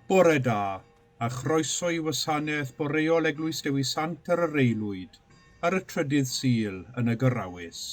Bore da, a chroeso i wasanaeth boreol Eglwys Dewi Sant ar yr Aelwyd ar y trydydd Sul yn y Gyrawys.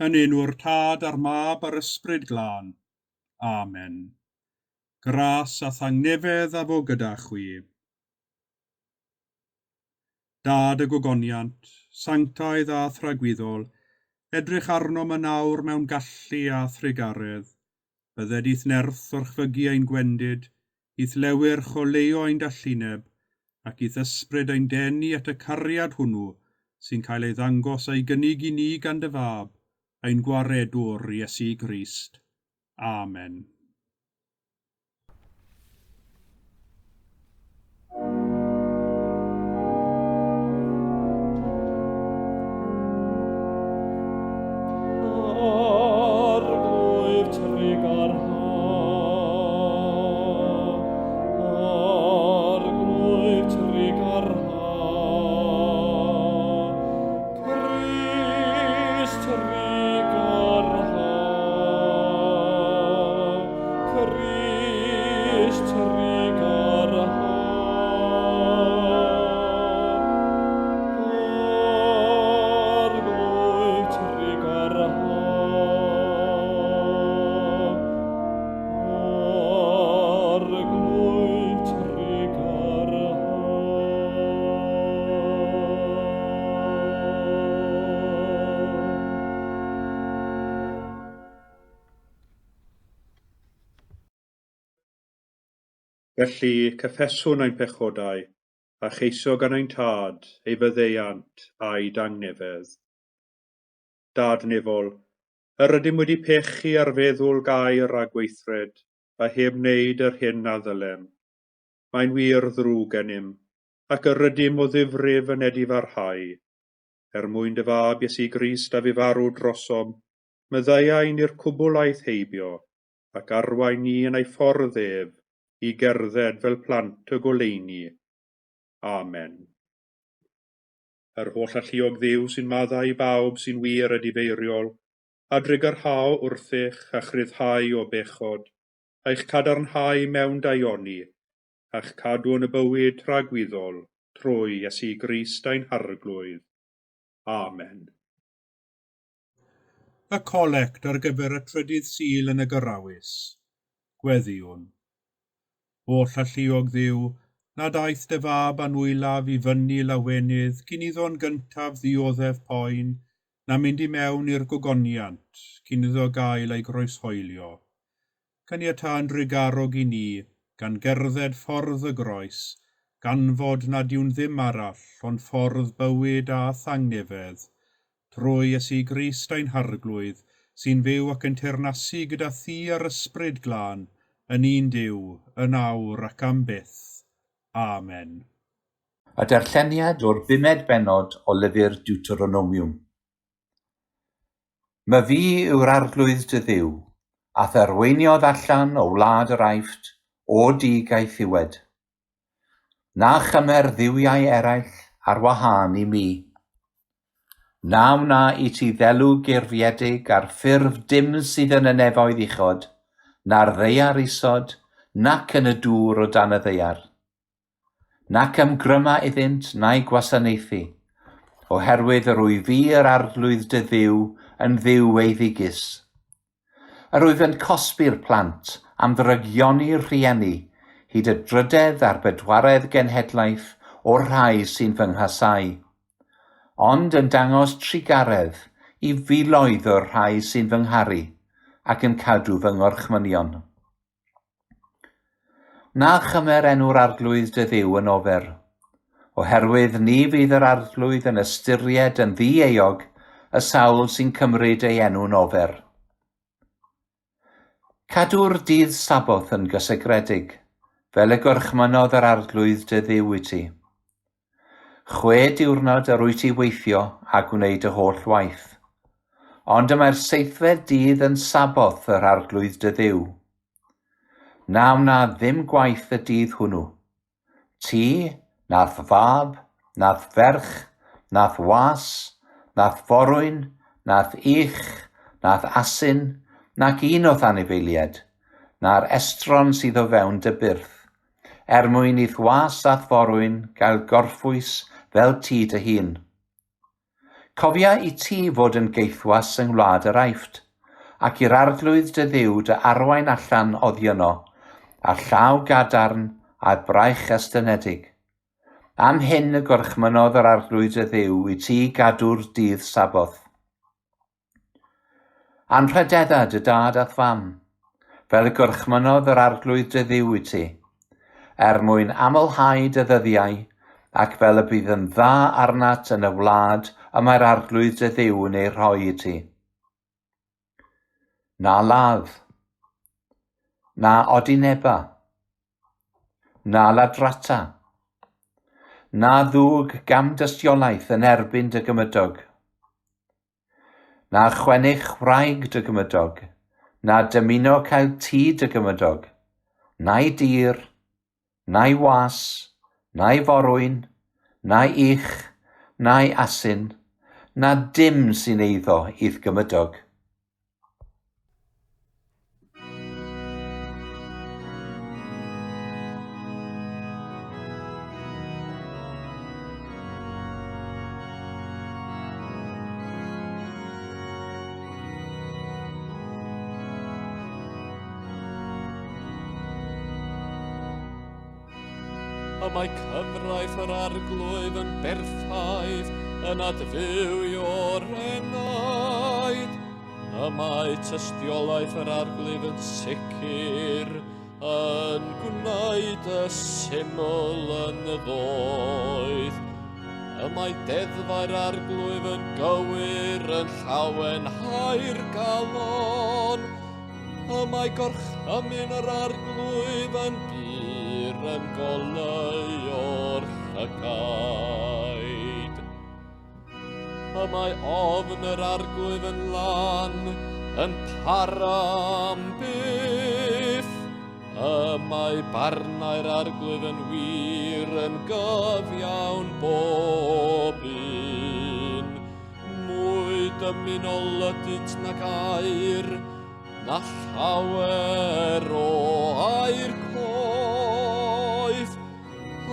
Yn enw'r Tad a'r Mab a'r Ysbryd Glân. Amen. Gras a thangnefedd a fo gyda chwi. Dad y gogoniant, sanctaidd a thragwyddol, edrych arnom yn awr mewn gallu a thrugaredd. Bydded i'th nerth orchfygu ein gwendid, i'th lewyrch oleuo ein dallineb, ac i'th ysbryd ein denu at y cariad hwnnw sy'n cael ei ddangos a'i gynnig i ni gan dy Fab, ein Gwaredwr Iesu Grist. Amen. Felly, cyffeswn ein pechodau, a cheisio gan ein Tad ei faddeuant a'i dangnefedd. Dad nefol, yr ydym wedi pechu ar feddwl gair a gweithred, a heb wneud yr hyn a ddylem. Mae'n wir ddrwg gennym, ac yr ydym o ddifrif yn edifarhau. Er mwyn dy fab Iesu Grist a fu farw drosom, maddeuai ni'r cwbl aeth heibio, ac arwain ni yn ei ffordd ef i gerdded fel plant y goleuni. Amen. Yr holl alluog Dduw sy'n maddau i bawb sy'n wir edifeiriol, a drugarhao wrthych a chryfhau o bechod, a'ch cadarnhau mewn daioni, a'ch cadw yn y bywyd tragwyddol. Trwy Iesu Grist ein Harglwydd. Amen. Y colect ar gyfer y trydydd Sul yn y Gyrawys. Gweddïwn. Oll alluog Dduw, nad aeth dy fab anwylaf i fyny lawenydd cyn iddo'n gyntaf ddioddef poen, na mynd i mewn i'r gogoniant cyn iddo gael ei groeshoelio. Caniatâ'n drugarog i ni, gan gerdded ffordd y groes, ganfod nad yw'n ddim arall ond ffordd bywyd a thangnefedd, trwy Iesu Grist ein Harglwydd, sy'n fyw ac yn teyrnasu gyda thi a'r Ysbryd Glân, yn un Duw, yn awr ac am byth. Amen. Y darlleniad o'r bumed bennod o lyfr Deuteronomiwm. Myfi yw'r Arglwydd dy Dduw, a'th arweiniodd allan o wlad yr Aifft, o du gaethiwed. Na chymer dduwiau eraill ar wahân i mi. Na wna i ti ddelw gerfiedig ar ffurf dim sydd yn y nefoedd uchod, na'r ddaear isod, nac yn y dŵr o dan y ddaear. Nac ymgryma iddynt na'i gwasanaethu, oherwydd yr wyf fi yr Arglwydd dy Dduw yn Dduw eiddigus. Yr wyf yn cosbi'r plant am ddrygioni'r rhieni, hyd y drydedd a'r bedwaredd genhedlaeth o'r rhai sy'n fy nghasáu, ond yn dangos trugaredd i filoedd o'r rhai sy'n fy ngharu ac yn cadw fy ngorchmynion. Na chymer enw'r Arglwydd dy Dduw yn ofer, oherwydd ni fydd yr Arglwydd yn ystyried yn ddi-euog y sawl sy'n cymryd ei enw'n ofer. Cadw'r dydd Saboth yn gysegredig, fel y gorchmynnodd yr Arglwydd dy Dduw i ti. 6 diwrnod yr wyt ti weithio a gwneud y holl waith. Ond y mae'r seithfed dydd yn Saboth yr Arglwydd dy Dduw. Na wna ddim gwaith y dydd hwnnw. Ti, na'th fab, na'th ferch, na'th was, na'th forwyn, na'th ych, na'th asyn, nac un o'th anifeiliaid, na'r estron sydd o fewn dy byrth, er mwyn i'th was a'th forwyn gael gorffwys fel ti dy hun. Cofia i ti fod yn gaethwas yng ngwlad yr Aifft, ac i'r Arglwydd dy Dduw dy arwain allan oddi yno, â llaw gadarn a braich estynedig. Am hyn y gorchmynnodd yr Arglwydd dy Dduw i ti gadw'r dydd Saboth. Anrhydedda dy dad a'th fam, fel y gorchmynnodd yr Arglwydd dy Dduw i ti, er mwyn amlhau dy ddyddiau, ac fel y bydd yn dda arnat yn y wlad y mae'r Arglwydd dy Dduw yn ei rhoi i ti. Na ladd. Na odineba. Na ladrata. Na ddwg gamdystiolaeth yn erbyn dy gymydog. Na chwennych wraig dy gymydog, na dymuno cael tŷ dy gymydog, na'i dir, na'i was, na'i forwyn, na'i ych, na'i asyn, na dim sy'n eiddo i'th gymydog. Y mae cyfraith yr Arglwydd yn berffaith, yn adfywio'r enaid. Y mae tystiolaeth yr Arglwydd yn sicr, yn gwneud y syml yn ddoeth. Y mae deddfau'r Arglwydd yn gywir, yn llawenhau'r galon. Y mae gorchymyn yr Arglwydd yn bur, yn goleuo'r llygaid. Y mae ofn yr Arglwydd yn lan, yn para am byth. Y mae barnau'r Arglwydd yn wir, yn gyfiawn bob un. Mwy dymunol ydynt nag aur, na llawer o aur coeth,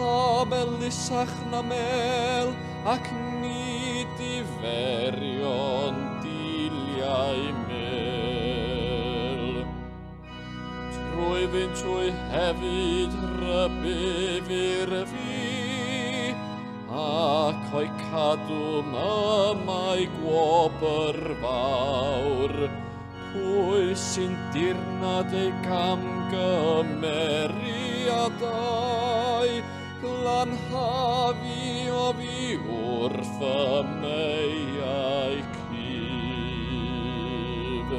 a melystra melysach na mel, ac ni diferion diliau mel. Trwy fynd trwy hefyd rybufir fi, ac o'i cadw y mae gwobr fawr. Pwy sy'n dirnad ei camgymeriadau, glanha fi oddi wrth y meiau cudd.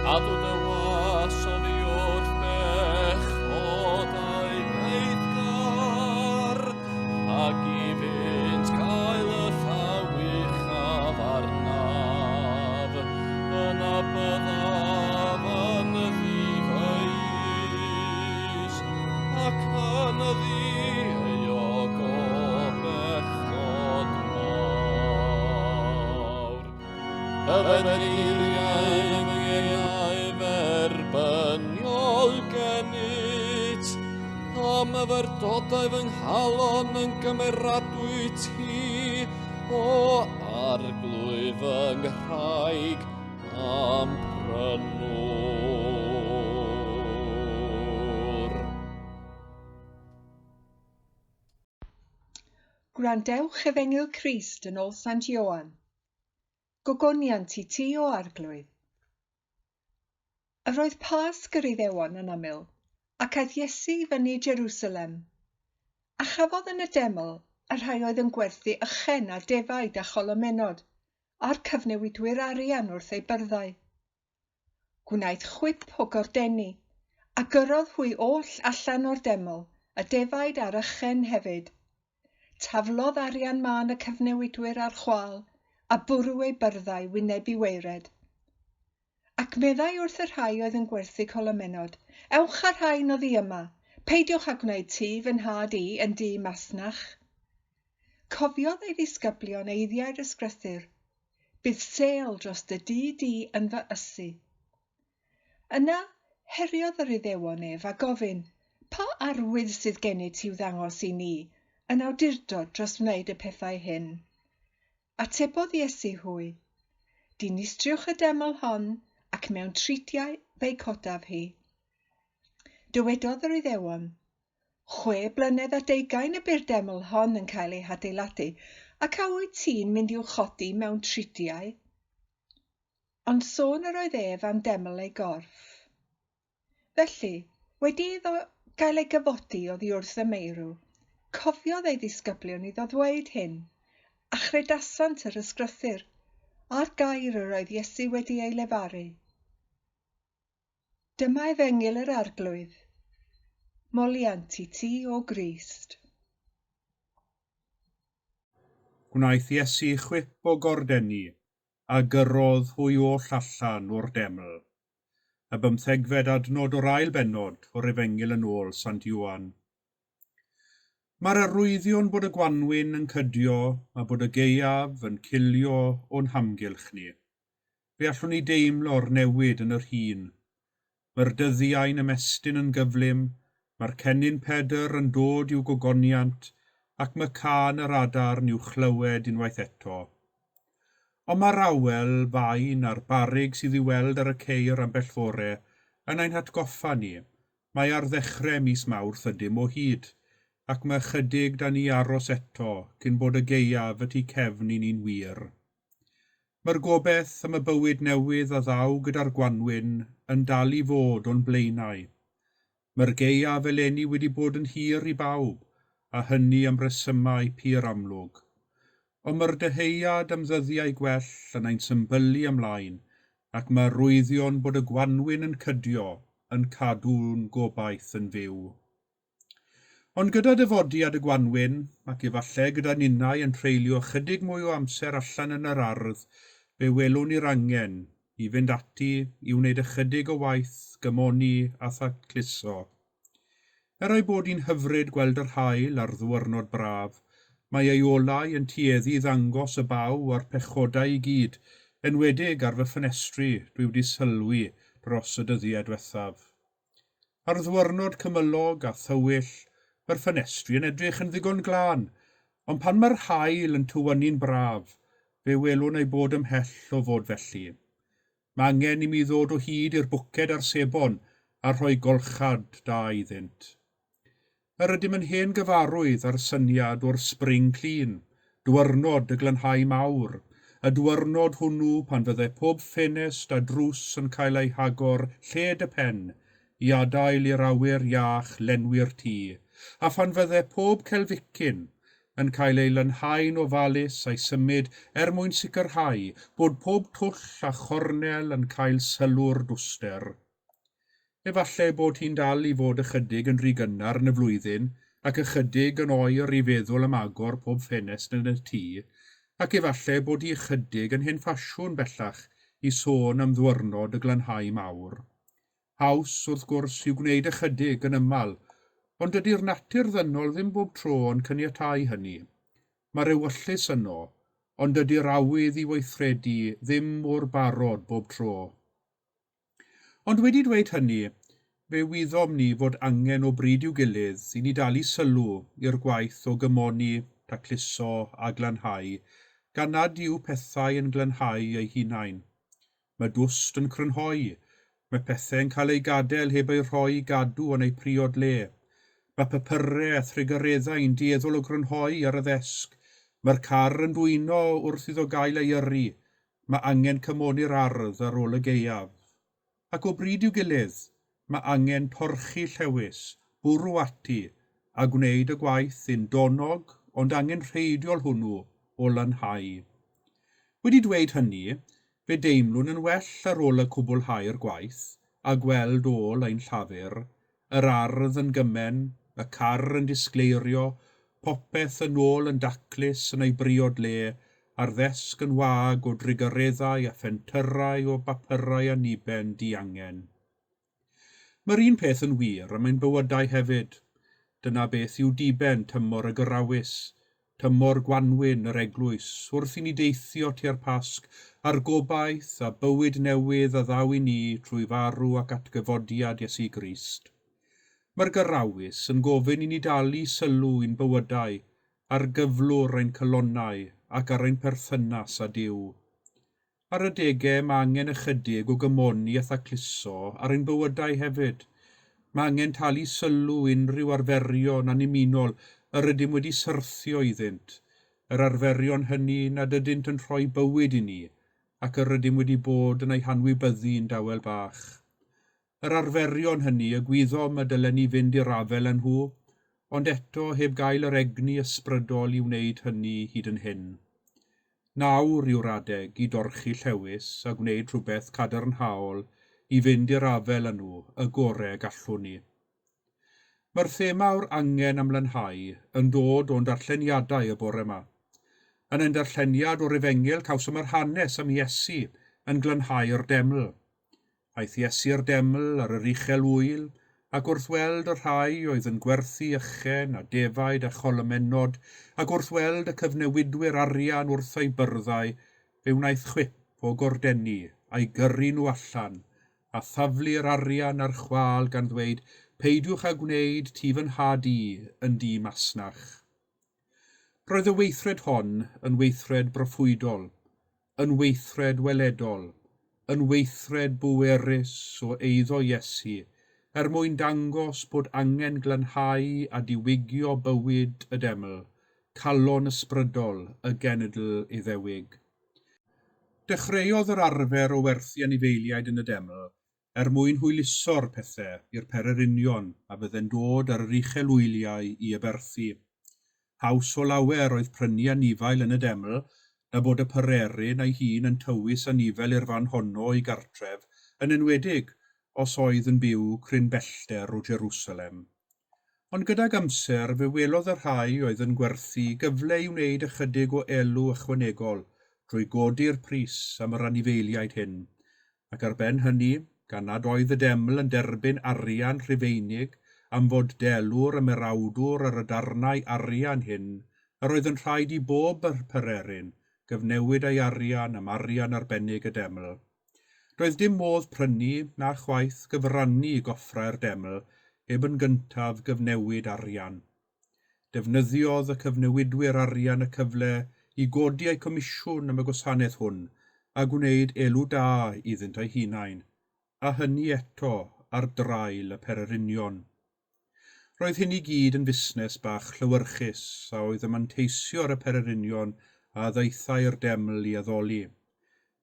Cadw dy was oddi wrth bechodau beiddgar, ac i fynd cael y llaw uchaf arnaf, yna byddaf yn ddifeis, ac yn ddieuog o bechod mawr. Yfed eiriau fy ngenau dderbyniol gennyt, a myfyrdodau fy nghalon yn gymeradwy ti, o Arglwydd fy nghraig a'm prynwr. Gwrandewch Efengyl Crist yn ôl Sant Ioan. Gogoniant i ti o Arglwydd. Yr oedd Pasg yr Iddewon yn ymyl, ac aeth Iesu i fyny Jerusalem. A chafodd yn y deml y rhai oedd yn gwerthu ychen a defaid a cholomenod, a'r cyfnewidwyr arian wrth eu byrddau. Gwnaeth chwip o gordeni, a gyrrodd hwy oll allan o'r deml, y defaid a'r ychen hefyd. Taflodd arian mân y cyfnewidwyr ar chwâl, a bwrw eu byrddau wyneb i waered. Ac meddai wrth y rhai oedd yn gwerthu colomenod, ewch â'r rhain oddi yma, peidiwch â gwneud tŷ fy nhad i yn dŷ masnach. Cofiodd ei ddisgyblion eiddiau'r ysgrythur, bydd sêl dros dy dŷ di yn fy ysu. Yna heriodd yr Iddewon ef a gofyn, pa arwydd sydd gennyt i'w ddangos i ni yn awdurdod dros wneud y pethau hyn? Atebodd Iesu hwy, dinistriwch y deml hon, ac mewn tridiau fe'i codaf hi. Dywedodd yr Iddewon, 6 blynedd a 20 y bu'r deml hon yn cael ei hadeiladu, ac a wyt ti'n mynd i'w chodi mewn tridiau? Ond sôn yr oedd ef am deml ei gorff. Felly, wedi iddo gael ei gyfodi oddi wrth y meirw, cofiodd ei ddisgyblion iddo ddweud hyn, a chredasant yr ysgrythur, a'r gair yr oedd Iesu wedi ei lefaru. Dyma Efengyl yr Arglwydd. Moliant i ti o Grist. Gwnaeth Iesu chwip o gordeni, a gyrrodd hwy oll allan o'r deml. Y 15fed adnod o'r ail bennod o'r Efengyl yn ôl Sant Ioan. Mae'r arwyddion bod y gwanwyn yn cydio a bod y gaeaf yn cilio o'n hamgylch ni. Fe allwn ni deimlo'r newid yn yr hun. Mae'r dyddiau'n ymestyn yn gyflym, mae'r cennin Pedr yn dod i'w gogoniant, ac mae cân yr adarn i'w chlywed unwaith eto. Ond mae'r awel, fain a'r barrug sydd i'w weld ar y ceir ambell fore yn ein hatgoffa ni, mae ar ddechrau mis Mawrth ydym o hyd, ac mae ychydig da ni aros eto cyn bod y gaeaf y tu cefn i ni'n wir. Mae'r gobaith am y bywyd newydd a ddaw gyda'r gwanwyn yn dal i fod o'n blaenau. Mae'r gaeaf eleni wedi bod yn hir i bawb, a hynny am resymau pur amlwg. Ond mae'r dyheuad am ddyddiau gwell yn ein symbylu ymlaen, ac mae'r arwyddion bod y gwanwyn yn cydio yn cadw'n gobaith yn fyw. Ond gyda dyfodiad y gwanwyn, ac efallai gyda ninnau yn treulio ychydig mwy o amser allan yn yr ardd, fe welwn ni'r angen i fynd ati i wneud ychydig o waith gymoni a thacluso. Er ei bod hi'n hyfryd gweld yr haul ar ddiwrnod braf, mae ei olau yn tueddu i ddangos y baw a'r pechodau i gyd, enwedig ar fy ffenestri dwi wedi sylwi dros y dyddiau diwethaf. Ar ddiwrnod cymylog a thywyll, Mae'r ffenestri yn edrych yn ddigon glân, ond pan mae'r haul yn tywynnu'n braf, fe welwn ei bod ymhell o fod felly. Mae angen i mi ddod o hyd i'r bwced a'r sebon a rhoi golchad da iddynt. Yr ydym yn hen gyfarwydd â'r syniad o'r spring clean, dwyrnod y glanhau mawr, y dwyrnod hwnnw pan fydde pob ffenest a drws yn cael ei hagor lled y pen i adael i'r awyr iach lenwi'r tŷ, a phan fydde pob celficyn yn cael ei lanhau'n ofalus a'i symud er mwyn sicrhau bod pob twll a chornel yn cael sylw'r dwster. Efallai bod hi'n dal i fod ychydig yn rhy gynnar yn y flwyddyn ac ychydig yn oer i feddwl am agor pob ffenest yn y tŷ, ac efallai bod hi ychydig yn hen ffasiwn bellach i sôn am ddwyrnod y glanhau mawr. Haws, wrth gwrs, yw gwneud ychydig yn ymal, ond dydy'r natur ddynol ddim bob tro yn caniatáu hynny. Mae'r ewyllys yno, ond dydy'r awydd i weithredu ddim mor barod bob tro. Ond wedi dweud hynny, fe wyddom ni fod angen o bryd i'w gilydd i ni dalu sylw i'r gwaith o gymoni, tacluso a glanhau, gan nad yw pethau yn glanhau eu hunain. Mae dwst yn crynhoi, mae pethau'n cael eu gadael heb eu rhoi i gadw yn eu priod le. Mae papurau a thrugareddau'n dueddol o grynhoi ar y ddesg. Mae'r car yn dwyno wrth iddo gael ei yrru. Mae angen cymoni'r ardd ar ôl y gaeaf. Ac o bryd i'w gilydd, mae angen torchi llewys, bwrw ati, a gwneud y gwaith undonog ond angenrheidiol hwnnw o lanhau. Wedi dweud hynny, fe deimlwn yn well ar ôl y cwblhau'r gwaith a gweld ôl ein llafur, yr ardd yn gymen, y car yn disgleirio, popeth yn ôl yn daclus yn ei briod le, a'r ddesg yn wag o drugareddau a phentyrrau o bapurau anniben diangen. Mae'r un peth yn wir am ein bywydau hefyd. Dyna beth yw diben tymor y gyrawys, tymor gwanwyn yr eglwys, wrth i ni deithio tua'r Pasg, a'r gobaith a bywyd newydd a ddaw i ni trwy farw ac atgyfodiad Iesu Grist. Mae'r gyrawys yn gofyn i ni dalu sylw i'n bywydau, ar gyflwr ein calonnau ac ar ein perthynas â Duw. Ar adegau mae angen ychydig o gymoni a thacluso ar ein bywydau hefyd. Mae angen talu sylw unrhyw arferion annymunol yr ydym wedi syrthio iddynt, yr arferion hynny nad ydynt yn rhoi bywyd i ni ac yr ydym wedi bod yn eu hanwybyddu'n dawel bach. Yr arferion hynny y gwyddom y dylen ni fynd i'r afael â nhw, ond eto heb gael yr egni ysbrydol i wneud hynny hyd yn hyn. Nawr yw'r adeg i dorchi llewys a gwneud rhywbeth cadarnhaol i fynd i'r afael â nhw y gorau gallwn ni. Mae'r thema o'r angen am lanhau yn dod o'n darlleniadau y bore yma. Yn ein darlleniad o'r Efengyl cawsom yr hanes am Iesu yn glanhau'r deml. Aeth Iesu i'r deml ar yr uchel ŵyl, ac wrth weld y rhai oedd yn gwerthu ychen a defaid a cholomennod, ac wrth weld y cyfnewidwyr arian wrth eu byrddau, fe wnaeth chwip o gordenni a'i gyrru nhw allan, a thaflu'r arian ar chwâl gan ddweud, Peidiwch â gwneud tŷ fy nhad i yn dŷ masnach. Roedd y weithred hon yn weithred broffwydol, yn weithred weledol, yn weithred bwerus o eiddo Iesu, er mwyn dangos bod angen glanhau a diwygio bywyd y deml, calon ysbrydol y genedl Iddewig. Dechreuodd yr arfer o werthu anifeiliaid yn y deml er mwyn hwyluso'r pethau i'r pererinion a fydde'n dod ar yr uchel wyliau i aberthu. Haws o lawer oedd prynu anifail yn y deml na bod y pererin ei hun yn tywys anifail i'r fan honno o'i gartref, yn enwedig os oedd yn byw cryn bellter o Jerusalem. Ond gydag amser fe welodd y rhai oedd yn gwerthu gyfle i wneud ychydig o elw ychwanegol drwy godi'r pris am yr anifeiliaid hyn, Ac ar ben hynny, gan nad oedd y deml yn derbyn arian Rhufeinig am fod delw'r ymerawdwr ar y darnau arian hyn, yr oedd yn rhaid i bob pererin gyfnewid ei arian am arian arbennig y deml. Doedd dim modd prynu na chwaith gyfrannu i goffrau'r deml heb yn gyntaf gyfnewid arian. Defnyddiodd y cyfnewidwyr arian y cyfle i godi eu comisiwn am y gwasanaeth hwn a gwneud elw da iddynt eu hunain, a hynny eto ar draul y pererinion. Roedd hyn i gyd yn fusnes bach llewyrchus a oedd yn manteisio ar y pererinion a ddaethai'r deml i addoli.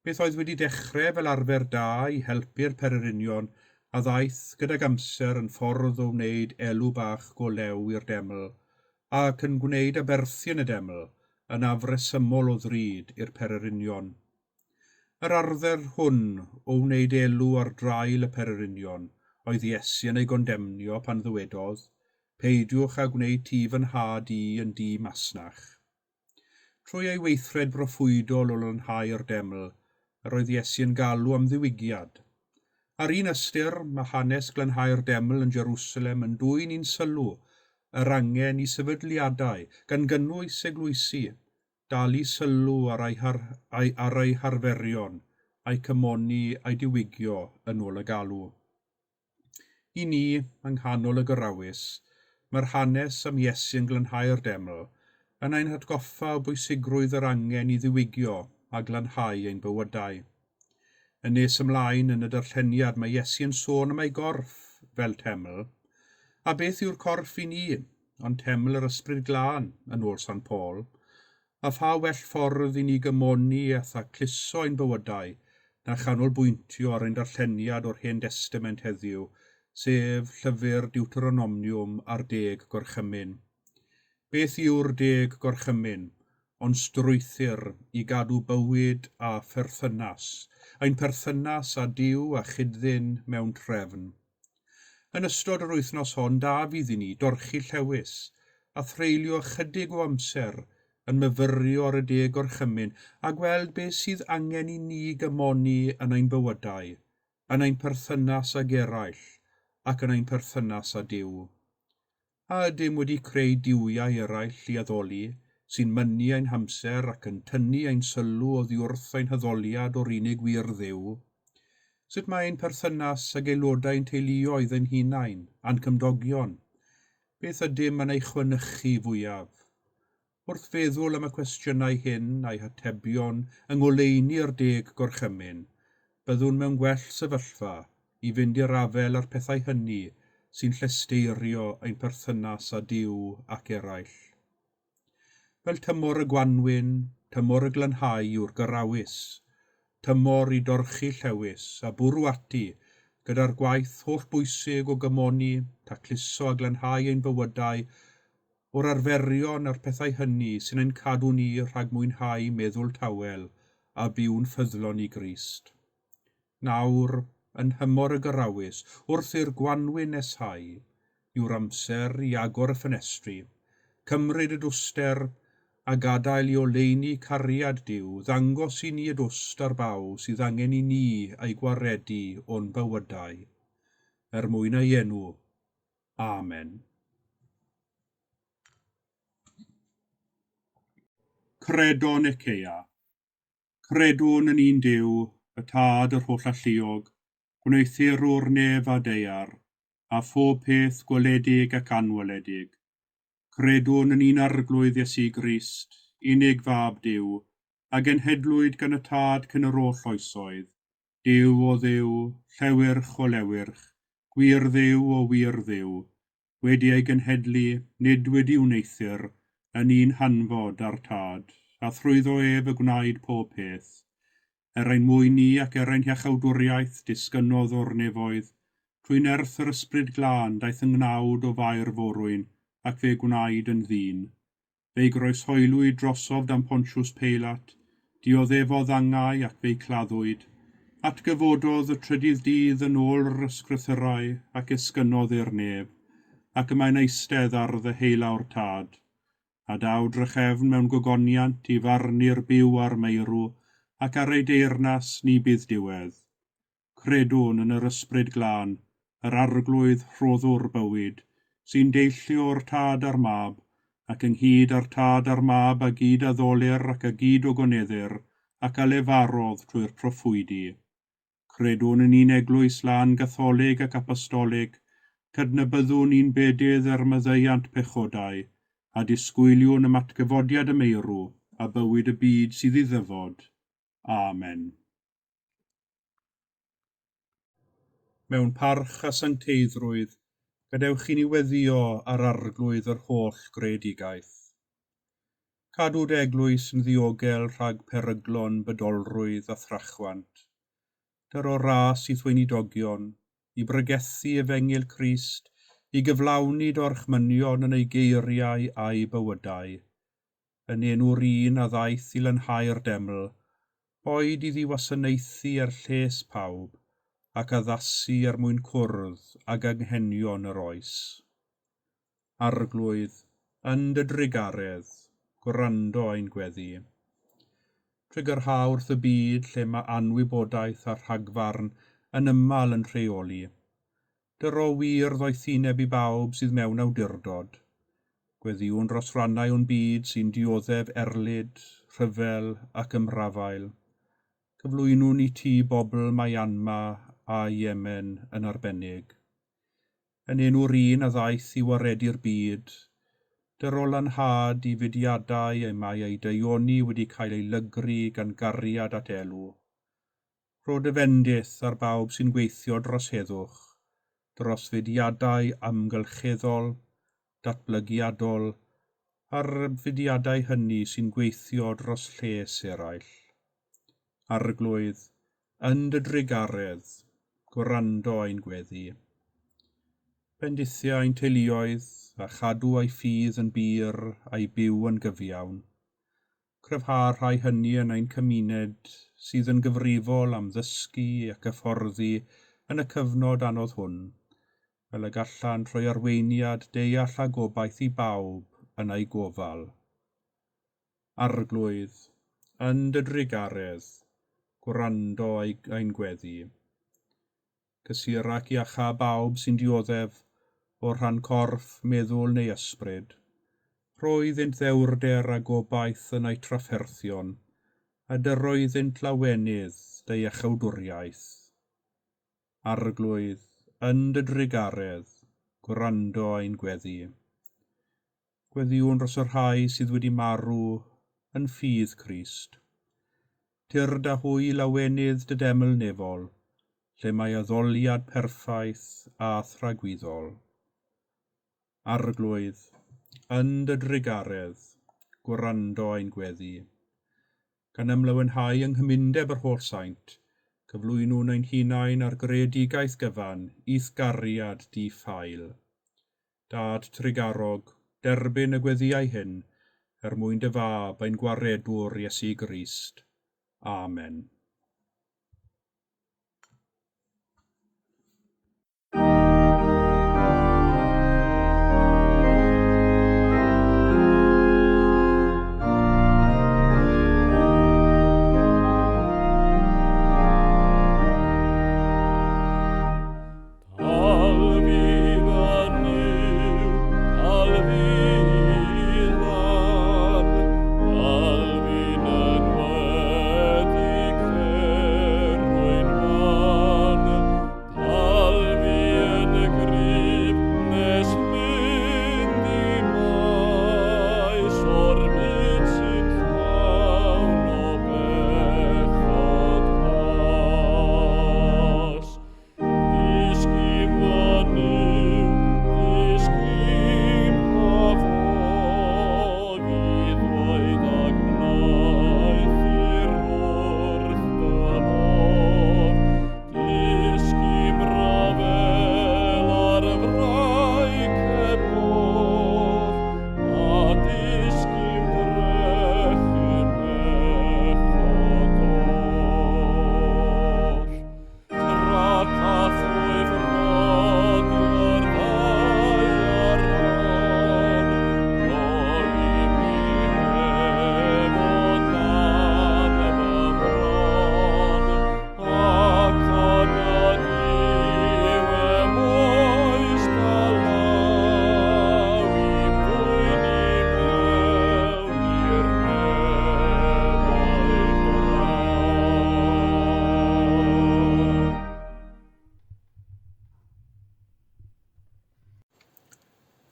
Beth oedd wedi dechrau fel arfer da i helpu'r pererinion a ddaeth gydag amser yn ffordd o wneud elw bach go lew i'r deml, ac yn gwneud aberthu yn y deml yn afresymol o ddrud i'r pererinion. Yr arfer hwn o wneud elw ar draul y pererinion oedd Iesu yn ei gondemnio pan ddywedodd, Peidiwch â gwneud tŷ fy nhad i yn dŷ masnach. Trwy ei weithred broffwydol o lanhau'r deml, yr oedd Iesu yn galw am ddiwygiad. Ar un ystyr, mae hanes glanhau'r deml yn Jerusalem yn dwyn i'n sylw yr angen i sefydliadau, gan gynnwys eglwysi, dalu sylw ar eu, har, ar eu harferion, a'u cymoni a'u diwygio yn ôl y galw. I ni, yng nghanol y gyrawys, mae'r hanes am Iesu yn glanhau'r deml yn ein hatgoffa o bwysigrwydd yr angen i ddiwygio a glanhau ein bywydau. Yn nes ymlaen yn y darlleniad mae Iesu yn sôn am ei gorff fel teml. A beth yw'r corff i ni, ond teml yr Ysbryd Glân, yn ôl Sant Paul? A pha well ffordd i ni gymoni a thacluso ein bywydau na chanolbwyntio ar ein darlleniad o'r Hen Destament heddiw, sef llyfr Deuteronomiwm a'r Deg Gorchymyn. Beth yw'r Deg Gorchymyn, ond strwythur i gadw bywyd a pherthynas, ein perthynas â Duw a chyd-ddyn mewn trefn? Yn ystod yr wythnos hon, da fydd i ni dorchi llewys a threulio ychydig o amser yn myfyrio ar y Deg Gorchymyn a gweld beth sydd angen i ni gymoni yn ein bywydau, yn ein perthynas ag eraill ac yn ein perthynas â Duw. A ydym wedi creu duwiau eraill i addoli, sy'n mynnu ein hamser ac yn tynnu ein sylw oddi wrth ein haddoliad o'r unig wir Dduw? Sut mae ein perthynas ag aelodau ein teuluoedd ein hunain, a'n cymdogion? Beth ydym yn ei chwenychu fwyaf? Wrth feddwl am y cwestiynau hyn a'u hatebion yng ngoleuni'r Deg Gorchymyn, byddwn mewn gwell sefyllfa i fynd i'r afael â'r pethau hynny sy'n llesteirio ein perthynas â Duw ac eraill. Fel tymor y gwanwyn, tymor y glanhau yw'r gyrawys, tymor i dorchi llewys a bwrw ati gyda'r gwaith holl bwysig o gymoni, tacluso a glanhau ein bywydau o'r arferion a'r pethau hynny sy'n ein cadw ni rhag mwynhau meddwl tawel a byw'n ffyddlon i Grist. Nawr, yn nhymor y gyrawys, wrth i'r gwanwyn neshau, yw'r amser i agor y ffenestri, cymryd y dwster, a gadael i oleuni cariad Duw ddangos i ni y dwst a'r baw sydd angen i ni ei gwaredu o'n bywydau. Er mwyn ei enw. Amen. Credo Nicaea. Credwn yn un Duw, y Tad yr Hollalluog, gwneuthurwr nef a daear, a phob peth gweledig ac anweledig. Credwn yn un Arglwydd Iesu Grist, unig Fab Duw, a genhedlwyd gan y Tad cyn yr oll oesoedd, Duw o Dduw, llewyrch o lewyrch, gwir Dduw o wir Dduw, wedi ei genhedlu, nid wedi wneuthur, yn un hanfod â'r Tad, a thrwyddo ef y gwnaed pob peth. Er ein mwyn ni ac er ein hiachawdwriaeth, disgynnodd o'r nefoedd, trwy nerth yr Ysbryd Glân daeth yng ngnawd o Fair Forwyn, ac fe gwnaed yn ddyn. Fe'i groeshoelwyd drosof dan Pontius Peilat, dioddefodd angau ac fe'i claddwyd. Atgyfododd y trydydd dydd yn ôl yr Ysgrythurau ac esgynnodd i'r nef, ac y mae'n eistedd ar ddeheulaw'r Tad. A daw drachefn mewn gogoniant i farnu'r byw a'r meirw, ac ar ei deyrnas ni bydd diwedd. Credwn yn yr Ysbryd Glân, yr Arglwydd rhoddwr bywyd, sy'n deillio o'r Tad a'r Mab, ac ynghyd â'r Tad a'r Mab a gyd-addolir ac a gyd-ogoneddir, ac a lefarodd trwy'r proffwydi. Credwn yn un Eglwys lân Gatholig ac Apostolig, cydnabyddwn un bedydd er maddeuant pechodau, A disgwyliwn am atgyfodiad y meirw a bywyd y byd sydd i ddyfod. Amen. Mewn parch a sancteiddrwydd, gadewch i ni weddïo ar Arglwydd yr holl greadigaeth. Cadw dy eglwys yn ddiogel rhag peryglon bydolrwydd a thrachwant. Dyro ras i'th weinidogion, i bregethu efengyl Crist, i gyflawni dy orchmynion yn eu geiriau a'u bywydau. Yn enw'r un a ddaeth i lanhau'r deml, boed iddi wasanaethu er lles pawb ac addasu er mwyn cwrdd ag anghenion yr oes. Arglwydd, yn dy drugaredd, gwrando ein gweddi. Trugarha wrth y byd lle mae anwybodaeth a rhagfarn yn ymal yn rheoli. Dyro wir ddoethineb i bawb sydd mewn awdurdod. Gweddïwn dros rannau o'n byd sy'n dioddef erlid, rhyfel ac ymrafael. Cyflwynwn i ti bobl Myanmar a Yemen yn arbennig. Yn enw'r un a ddaeth i waredu'r byd, dyro lanhad i fudiadau y mae eu daioni wedi cael ei lygru gan gariad at elw. Rho dy fendith ar bawb sy'n gweithio dros heddwch, dros fudiadau amgylcheddol, datblygiadol, a'r fudiadau hynny sy'n gweithio dros lles eraill. Arglwydd, yn dy drugaredd, gwrando ein gweddi. Bendithia ein teuluoedd a chadw eu ffydd yn bur a'i byw yn gyfiawn. Cryfha rhai hynny yn ein cymuned sydd yn gyfrifol am ddysgu ac hyfforddi yn y cyfnod anodd hwn, fel y gallant rhoi arweiniad deall a gobaith i bawb yn eu gofal. Arglwydd, yn dy drugaredd, gwrando ein gweddi. Cysura ac iacha bawb sy'n dioddef o rhan corff, meddwl neu ysbryd. Rho iddynt ddewrder a gobaith yn eu trafferthion, a dyro iddynt lawenydd dy iachawdwriaeth. Arglwydd, yn dy drugaredd, gwrando ein gweddi. Gweddïwn dros y rhai sydd wedi marw yn ffydd Crist. Tyrd â hwy lawenydd dy deml nefol, lle mae addoliad perffaith a thragwyddol. Arglwydd, yn dy drugaredd, gwrando ein gweddi. Gan ymlawenhau yng nghymundeb yr holl saint, cyflwynwn ein hunain ar greadigaeth gyfan i'th gariad di-ffael. Dad trugarog, derbyn y gweddïau hyn, er mwyn dy fab ein gwaredwr Iesu Grist. Amen. Dal fi fy Nuw, dal fi i lan, dal fi'n enwedig lle rwy'n wan, dal fi yn gryf nes mynd i maes o'r byd sy'n llawn o bechod cas. Dysgim fy Nuw, dysgim pa fodd i ddweud a gwneuthur wrth dy fodd. Dysgim ryfel ar y fraich heb goll, a dysgim drechu'r pechod oll. Tra cathwyf rodio'r ddaear hon, rho i mi hefo dan fy mron, ac yn y diwedd moes dy law i'm dwyn i mewn i'r nefoedd draw.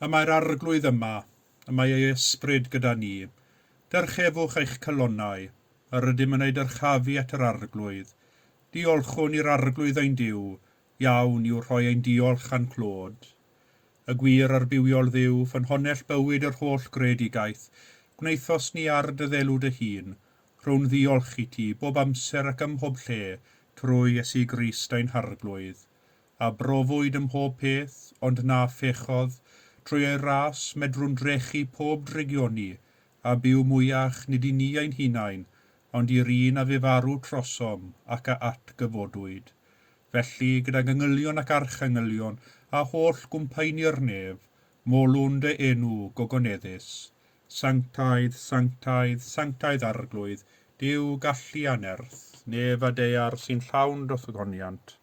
Y mae'r Arglwydd yma, y mae ei ysbryd gyda ni. Dyrchefwch eich calonnau, yr ydym yn ei dyrchafu at yr Arglwydd. Diolchwn i'r Arglwydd ein Duw, iawn yw rhoi ein diolch a'n clod. Y gwir a'r bywiol Dduw, ffynhonnell bywyd yr holl greadigaeth, gwnaethost ni ar dy ddelw dy hun, rhown ddiolch i ti bob amser ac ym mhob lle, trwy Iesu Grist ein Harglwydd. A brofwyd ym mhob peth, ond na phechodd, trwy ei ras medrwn drechu pob drygioni, a byw mwyach nid i ni ein hunain, ond i'r un a fu farw trosom ac a atgyfodwyd. Felly, gydag angylion ac archangylion, a holl gwmpaeni'r nef, molwn dy enw gogoneddus. Sanctaidd, sanctaidd, sanctaidd Arglwydd, Duw gallu a nerth, nef a daear sy'n llawn d'wrth ogoniant.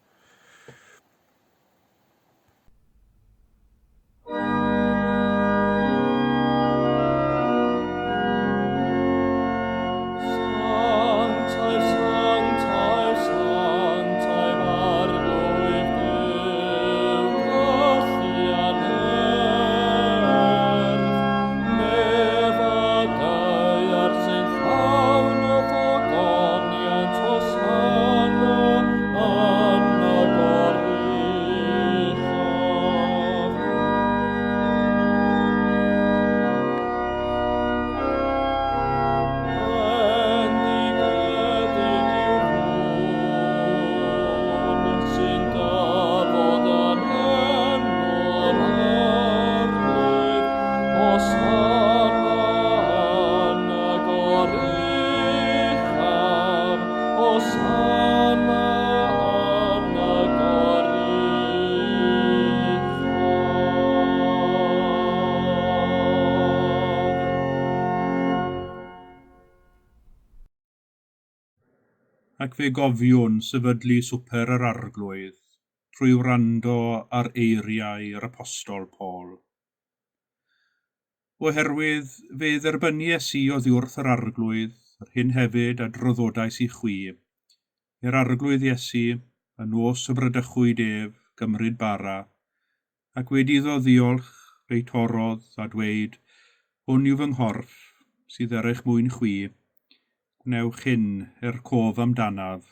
Sanctaidd, sanctaidd, sanctaidd Arglwydd Duw, gallu a nerth, nef a daear sy'n llawn o'th ogoniant, Hosanna yn y goruchaf. Bendigedig yw'r hwn sy'n dyfod yn enw'r Arglwydd, Hosanna yn y goruchaf, Hosanna yn y goruchaf. Ac fe gofiwn sefydlu swper yr Arglwydd trwy wrando ar eiriau yr Apostol Paul. Oherwydd fe dderbyniais i oddiwrth yr Arglwydd, yr hyn hefyd a draddodais i chwi, i'r Arglwydd Iesu, y nos y bradychwyd ef, gymryd bara, ac wedi iddo ddiolch, fe'i torrodd a dweud, Hwn yw fy nghorff, sydd er eich mwyn chwi. Gwnewch hyn er cof amdanaf.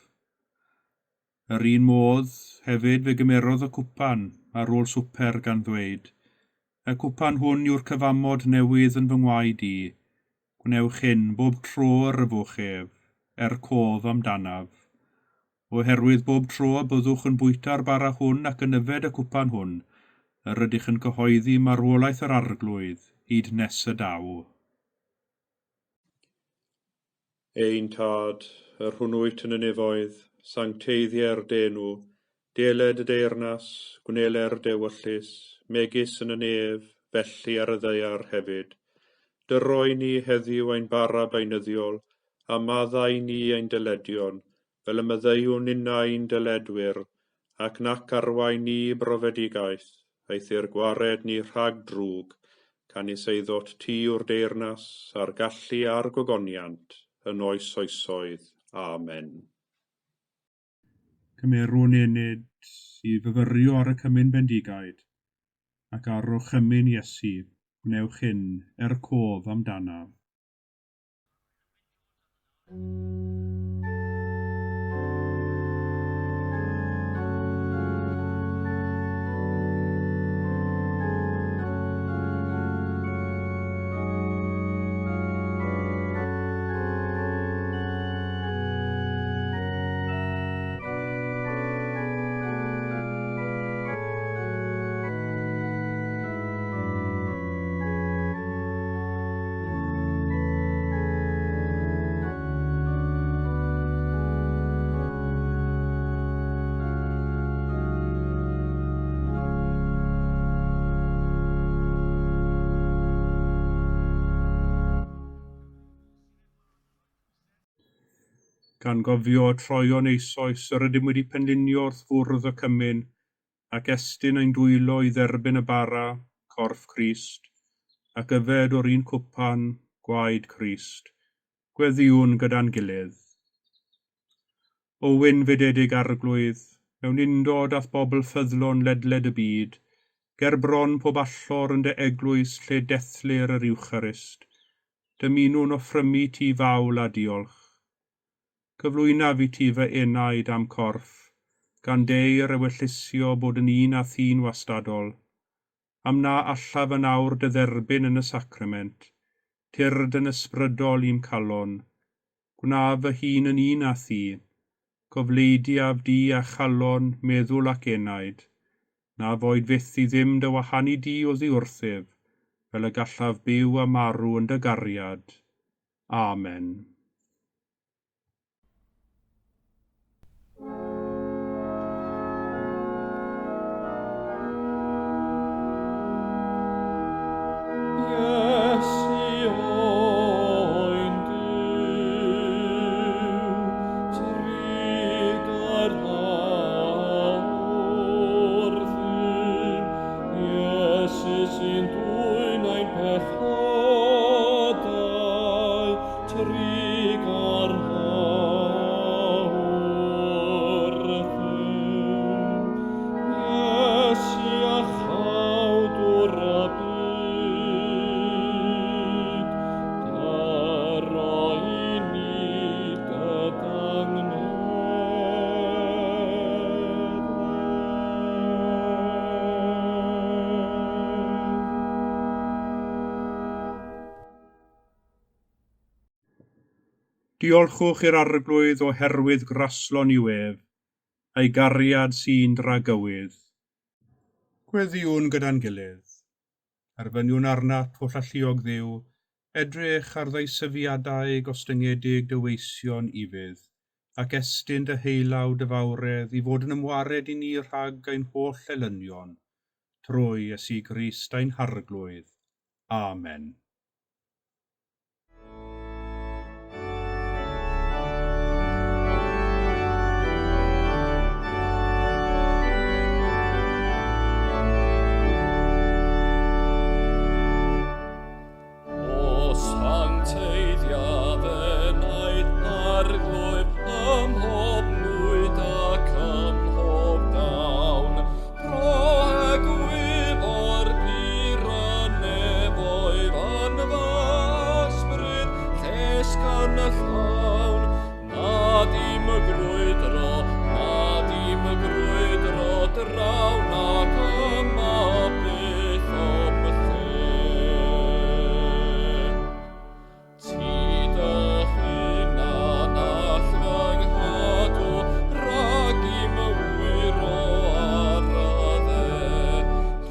Yr un modd, hefyd fe gymerodd y cwpan ar ôl swper gan ddweud, Y cwpan hwn yw'r cyfamod newydd yn fy ngwaed i. Gwnewch hyn bob tro yr yfwch ef, er cof amdanaf. Oherwydd bob tro y byddwch yn bwyta'r bara hwn ac yn yfed y cwpan hwn, yr ydych yn cyhoeddi marwolaeth yr Arglwydd hyd nes y daw. Ein Tad, yr hwn wyt yn y nefoedd, sancteiddier dy enw, deled y deyrnas, gwneler dy ewyllys, megis yn y nef, felly ar y ddaear hefyd. Dyroi ni heddiw ein bara beunyddiol, a maddau ni ein dyledion, fel y maddeuwn ninnau i'n dyledwyr, ac nac arwain ni i brofedigaeth, eithr gwared ni rhag drwg, canys eiddot ti yw'r deyrnas, a'r gallu a'r gogoniant, yn oes oesoedd. Amen. Cymerwn enid i fyfyrio ar y cymun bendigaid, ac ar orchymyn Iesu, gwnewch hyn er cof amdanaf. Gan gofio troeon eisoes yr ydym wedi penlinio wrth fwrdd y cymun, ac estyn ein dwylo i dderbyn y bara, corff Crist, ac yfed o'r un cwpan, gwaed Crist, gweddïwn gyda'n gilydd. O wynfydedig Arglwydd, mewn undod â'th bobl ffyddlon ledled y byd, Ger bron pob allor yn dy eglwys lle dethlir yr Iwcharist, dymunwn offrymu ti fawl a diolch. Cyflwynaf i ti fy enaid a'm corff, gan deir ewyllysio bod yn un â thi'n wastadol. Am na allaf yn awr dy dderbyn yn y sacrament, tyrd yn ysbrydol i'm calon. Gwnaf fy hun yn un â thi. Cofleidiaf di a chalon, meddwl ac enaid. Na foed fyth i ddim dy wahanu di oddi wrthyf, fel y gallaf byw a marw yn dy gariad. Amen. Iesu oen Duw, trugarha wrthym. Iesu sy'n dwyn ein pechodau, trugarha wrthym. Iesu iachawdwr y byd, dyro i ni dy dangnefedd. Diolchwch i'r Arglwydd oherwydd graslon yw ef, a'i gariad sy'n dragywydd. Gweddïwn gyda'n gilydd. Erfyniwn arnat, holl alluog Dduw, edrych ar ddeisyfiadau gostyngedig dy weision ufudd, ac estyn dy heilaw dy fawredd i fod yn ymwared i ni rhag ein holl elynion, trwy Iesu Grist ein Harglwydd. Amen. O sancteiddia f'enaid, Arglwydd, ym mhob nwyd ac ym mhob dawn. Rho egwyddor pur y nefoedd yn fy ysbryd, llesg yn y llawn. Na dim y grwydro, na dim y grwydro draw nac yma byth o'm lle. Ti dy hunan all fy nghadw rhag i'm wyro ar y dde.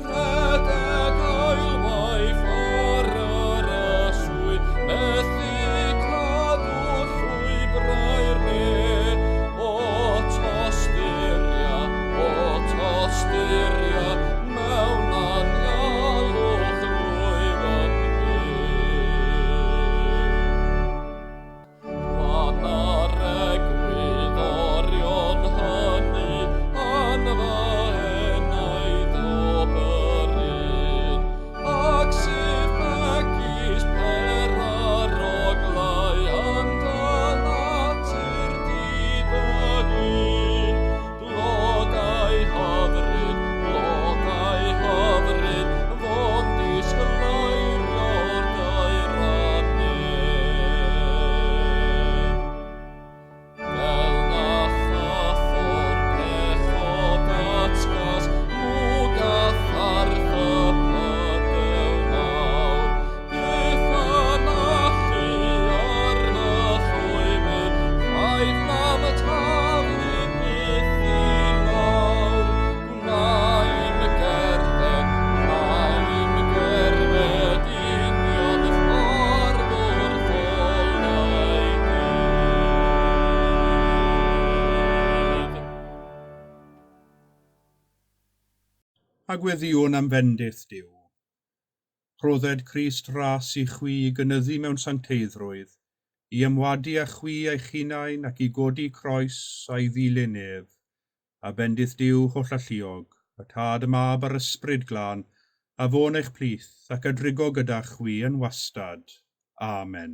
Rhedeg ailwaith ar yr aswy, methu cadw llwybrau'r ne. O tosturia, o tosturia, mewn anialwch rwyf yn byw. Glan egwyddorion hynny yn fy enaid o yr un, ac sydd megis peraroglau yn dy natur di dy hun. Blodau hyfryd, blodau hyfryd, fo'n disgleirio'r daear nef. Fel na chafo'r pechod atgas, mwg a tharth y pydew mawr. Byth yn allu ar y llwybr, rhaid na'm taflu byth i lawr. Gwna i'm gerdded, gwna i'm gerdded union ffordd wrth olau dydd. A gweddïwn am fendith Duw. Rhodded Crist ras i chwi i gynyddu mewn sancteiddrwydd, i ymwadu â chwi eich hunain ac i godi croes a'i ddilyn ef, a bendith Duw hollalluog, y Tad, y Mab a'r Ysbryd Glân, a fo'n eich plith ac a drigo gyda chwi yn wastad. Amen.